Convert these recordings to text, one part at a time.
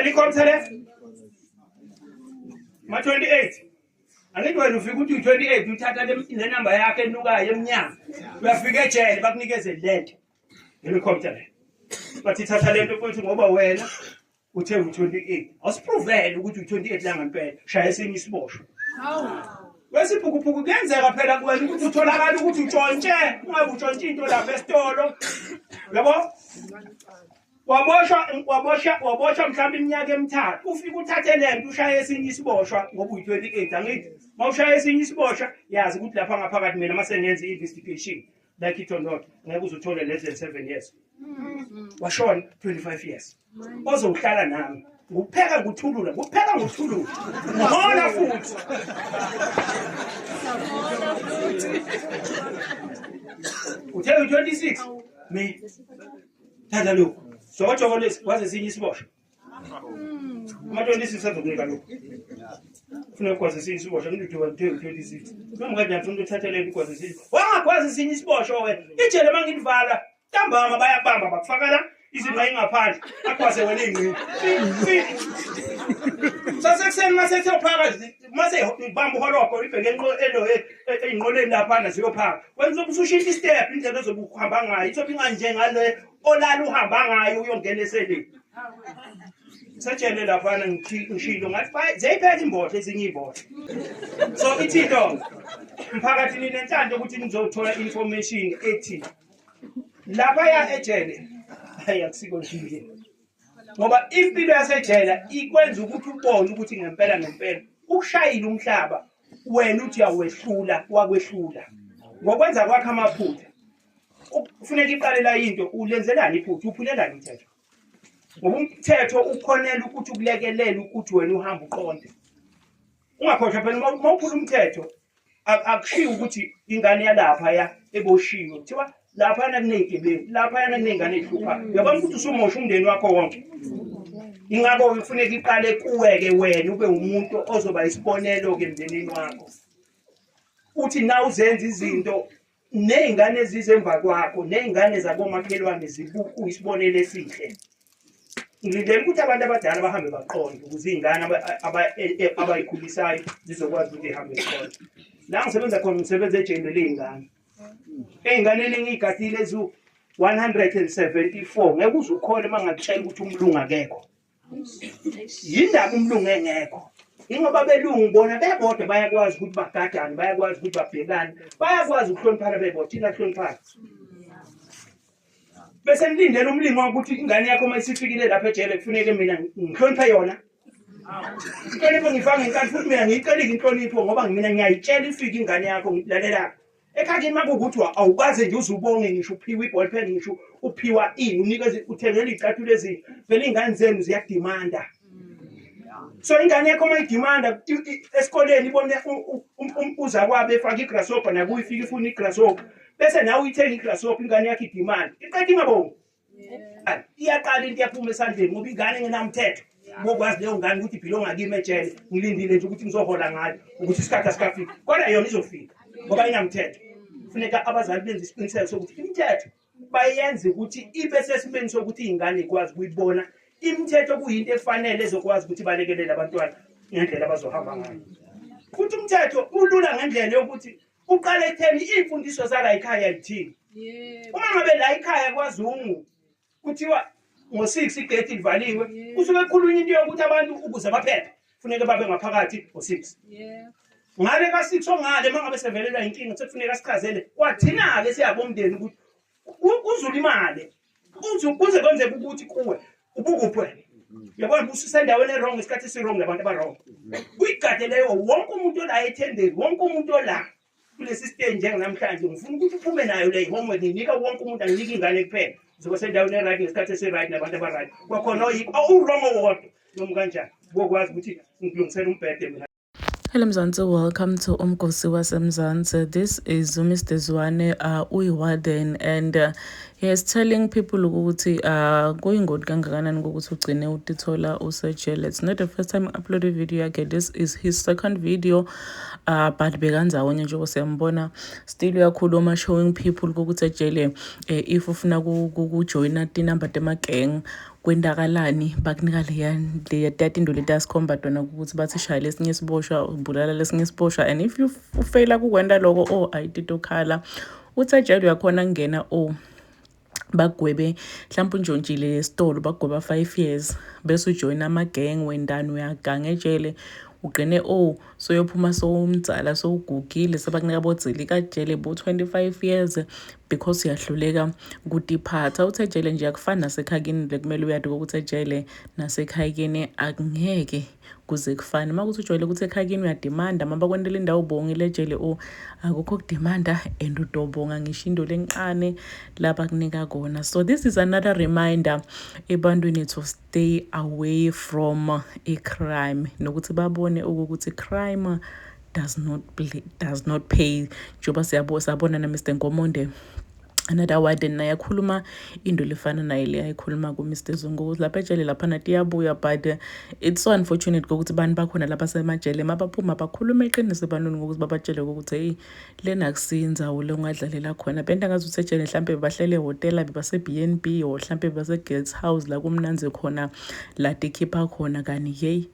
Helicopter le ma 28 angithi wena ufika uthi u-28 uthatha le namba yakhe enukayo emnyama uyafika ejele bakunikeze lento helicopter le bathi thatha lento mfowethu ngoba wena uthe u-28 awusipruvele ukuthi u-28 la ngempela shaya esinye isiboshwa wesiphukuphuku kuyenzeka phela kuwena ukuthi utholakala ukuthi utshontshe ungabe utshontshe into lapha esitolo yabo waboshwa waboshwa waboshwa mhlawumbe iminyaka emithathu ufike uthathe lento ushaye esinye isiboshwa ngoba uyi-28 angithi uma ushaya esinye isiboshwa yazi ukuthi lapha ngaphakathi mina uma sengenza i-investigation like it or not ngeke uze uthole less than 7 years washona 25 years ozowuhlala nami ngupheka nguthulula ngupheka nguthulula ngona futhi uthe u-26 me thatha lokhu jokojoko lesi waze esinye isiboshwa ama-26 azokunika lokhu funa ukwazi esinye isiboshwa ngithi uthe u-26 noma kanjani funa uthathe lento ukwazi esinye wangakwazi esinye isiboshwa wena ijele uma ngilivala ntambama bayakubamba bakufaka la izinqa ingaphandle agwaze wena iy'nqini sasekuseni uma sethiyophaka uma seyibamba uholobho ibheke ey'nqoleni laphana ziyophaka wena uzobe usushintsha istep indlela ozobe uhamba ngayo izobe inganjengale olala uhamba ngayo uyongena eseleni sejele laphana ngishilo ngathi ziyayiphela imbodla ezinye iy'mbodla so ithi into mphakathi ninenhlanhla ukuthi nizothola information ethi laphaya ejele hayi akusiko nje ngoba impilo yasejele ikwenza ukuthi ubone ukuthi ngempela ngempela ukushayile umhlaba wena uthi uyawehlula wakwehlula ngokwenza kwakhe amaphutha kufuneka iqale la into ulenzelani iphutha uphulelani umthetho ngoba umthetho ukhonela ukuthi ukulekelele ukuthi wena uhambe uqonde ungakhohlwa phela uma uphula umthetho akushiwo ukuthi ingane yalapha ya eboshiwe kuthiwa laphayana kuney'gebengu laphayana kuney'ngane ey'hluphayo uyabona ukuthi usumosha umndeni wakho wonke ingakho-ke kufuneka iqale kuwe-ke wena ube umuntu ozoba isibonelo-ke emndenini wakho uthi na uzenza izinto ney'ngane ezize emva kwakho ney'ngane zakomakhelwane zibuku isibonelo esihle ngilindele ukuthi abantu abadala bahambe baqonde ukuze iy'ngane e, abayikhulisayo zizokwazi ukuthi zihambe ziqonde la ngisebenza khona ngisebenza ejele ley'ngane ey'nganeni engiyigadile eziwu-174 ngeke uze ukhole uma ngakutshela ukuthi umlungu akekho yindaba umlungu engekho ingoba belungu bona bebodwa bayakwazi ukuthi bagadane bayakwazi ukuthi babhekane bayakwazi ukuhloniphana bebodwa thina hloniphana bese nilindele umlingo ukuthi ingane yakho uma isifikile lapha ejele kufuneke mina ngihloniphe yona inhlonipho ngifaka ngenkani futhi mina ngiyicelile inhlonipho ngoba mina ngiyayitshela ifike ingane yakho ngilalela ekhakini uma kuwukuthi awukaze nje uze ubonge ngisho uphiwa i-ball pen ngisho uphiwa ini unikeze uthengela iy'cathulo ezinhle vele iy'ngane zenu ziyakudimanda so ingane yakho uma idimanda esikoleni ibone uzakwabo efake igrasshopper nakuyo ifike ifuna igrasshopper bese nawe uyithenga igrasshopper ingane yakho idimanda iqeda ingabongi iyaqala into iyaphuma esandleni ngoba ingane engenamthetho bokwazi leyo ngane ukuthi ibhilonga kimi ejele ngilindile nje ukuthi ngizohola ngayo ukuthi isikhathi asikafiki kodwa yona izofika ngoba inamthetho funeka abazali benze isiqiniseko sokuthi imithetho bayenze ukuthi ibe sesimeni sokuthi iy'ngane ikwazi ukuyibona imithetho kuyinto efanele ezokwazi ukuthi balekelele abantwana ngendlela abazohamba ngayo futhi umthetho ulula ngendlela yokuthi uqale ekutheni iy'mfundiso zala ekhaya yithini uma ngabe la ekhaya kwazungu kuthiwa ngo-six igeti livaliwe kusuke kukhulunywa into yokuthi abantu ukuze baphephe funeke babe ngaphakathi ngo-six ngale ka-six ongale uma ngabe sevelelwa inkinga sekufuneka sichazele kwathina-ke siyabomndeni ukuthi uzulimale kuze kwenzeke ukuthi kuwe ubukuphi wena uyabona ususendaweni erong isikhathi esirong nabantu abarong uyigade leyo wonke umuntu ola ethendeni wonke umuntu ola kulesi stage njenganamhlanje ngifuna ukuthi uphume nayo le homework nginika wonke umuntu anginike ingane kuphela uzoba sendaweni e-right ngesikhathi esi-right nabantu aba-right kwakhona uwrong owodwa noma kanjani bokwazi ukuthi ngilungisele umbhede mina Hello Mzansi, welcome to Umgosi waseMzansi. This is Mr. Zwane, uh, uyi-warden and uh, He is telling people ukuthi kuyingoti kangakanani ukuthi ugcine utithola usejele. It's not the first time upload video yakhe. This is his second video, but bekandzawonye njengoba siyambona, still uyakhuluma, showing people ukuthi ejele, if ufuna kujoyina tinamba tema-gang, kwendakalani, bakunika leya leya tinto leti asikhomba tona ukuthi bathi shaya lesinye isiboshwa, ubulala lesinye isiboshwa, and if you ufeyila kukwenta loko, oh, ayititokhala. Uthi ejele uyakhona kungena, oh, bagwebe mhlawumbe untshontshile esitolo, bagweba 5 years, bese ujoyina ama-gang, wendani, uyaganga ejele, ugqine, oh, soyophuma sowumdzala, sowugugile, sebakunika bodzilika jele bo-25 years because uyahluleka kutiphatha. Uthi ejele nje akufani nasekhayeni. Lekumele uyati ukuthi ejele nasekhayeni akungeke kuze kufane. Uma kuthi ujwayele ukuthi ekhayeni uyadimanda, uma bakwentela indawo ubongile, ejele o akukho kudimanda and udobonga ngisho into lencane labakunika kona. So this is another reminder ebantwini to stay away from i-crime nokuthi babone ukuthi crime does not pay, njengoba siyabona na Mr Nkomonde, another warden, naye akhuluma into lefana naye le ayikhuluma ku-Mr Zungu, ukuthi lapha ejele laphana tiyabuya. But it's so unfortunate ukuthi bantu bakhona lapha semajele mabaphuma bakhuluma iqiniso ebantwini ngokuthi babatshele ukuthi, "Hey, lena akusiyindzawo le ungadlalela khona." Benta ngazuthi ejele mhlampe bahlele ehhotela, bebase-B&B or mhlampe base-guest house la kumnandzi khona, la tikhipha khona, kani yeyi,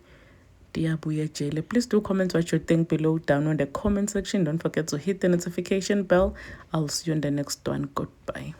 tiyabuya ejele. Please do comment what you think below down on the comment section. Don't forget to hit the notification bell. I'll see you in the next one. Goodbye.